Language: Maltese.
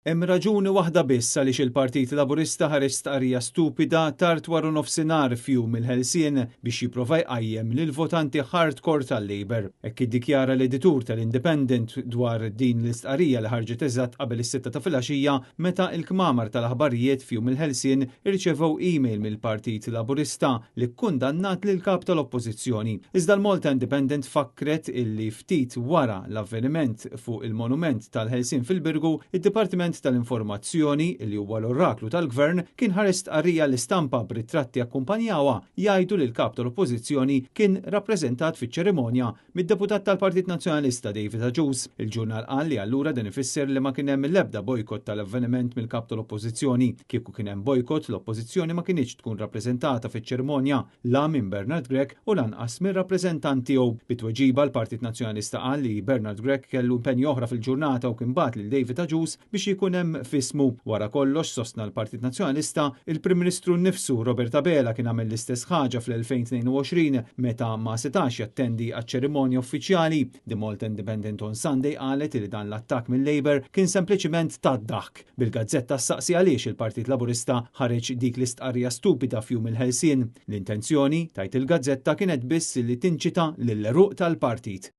Hemm raġuni waħda biss għaliex il-Partit Laburista ħareġ stqarrija stupida tard waranofsinhar f'Jum il-Ħelsien biex jipprova jqajjem lill-votanti hardcore tal-Labour. Hekk iddikjara l-editur tal-Independent dwar din l-istqarrija li ħarġet eżatt qabel is-sitta ta' filgħaxija meta l-kmamar tal-aħbarijiet f'Jum il-Ħelsien irċevew email mill-Partit Laburista li kkundannat lill-Kap tal-Oppożizzjoni. Iżda l-Malta Independent fakkret illi ftit wara l-avveniment fuq il-Monument tal-Ħelsien fil-Birgu, id-Dipartiment tal-Informazzjoni, li huwa l-oraklu tal-Gvern, kien ħareġ stqarrija għall-istampa b'ritratti akkumpanjawha jgħidu li l-Kap tal-Oppożizzjoni kien rappreżentat fiċ-ċerimonja mid-Deputat tal-Partit Nazzjonalista David Agius. Il-ġurnal qal li allura dan ifisser li ma kien hemm l-ebda bojkott tal-avveniment mill-Kap tal-Oppożizzjoni. Kieku kien hemm bojkott, l-Oppożizzjoni ma kinitx tkun rappreżentata fiċ-ċerimonja la minn Bernard Grech u lanqas mir-rappreżentant tiegħu. Bi tweġiba l-Partit Nazzjonalista qal li Bernard Grech kellu impenji oħra fil-ġurnata u kien bagħat lil David Agius biex ikun hemm f'ismu. Wara kollox, sostna l-Partit Nazzjonalista, il-Prim Ministru nnifsu Robert Abela kien għamel l-istess ħaġa fl-2022 meta ma setax jattendi għaċ-ċerimonja uffiċjali. The Malta Independent on Sunday qalet li dan l-attakk mil-Labour kien sempliċiment tad-daħk, bil-gazzetta ssaqsi għaliex il-Partit Laburista ħareġ dik l-istqarrija stupida f'Jum il-Ħelsien. L-intenzjoni, tgħid il-gazzetta, kienet biss li tinċita lill-għeruq tal-partit.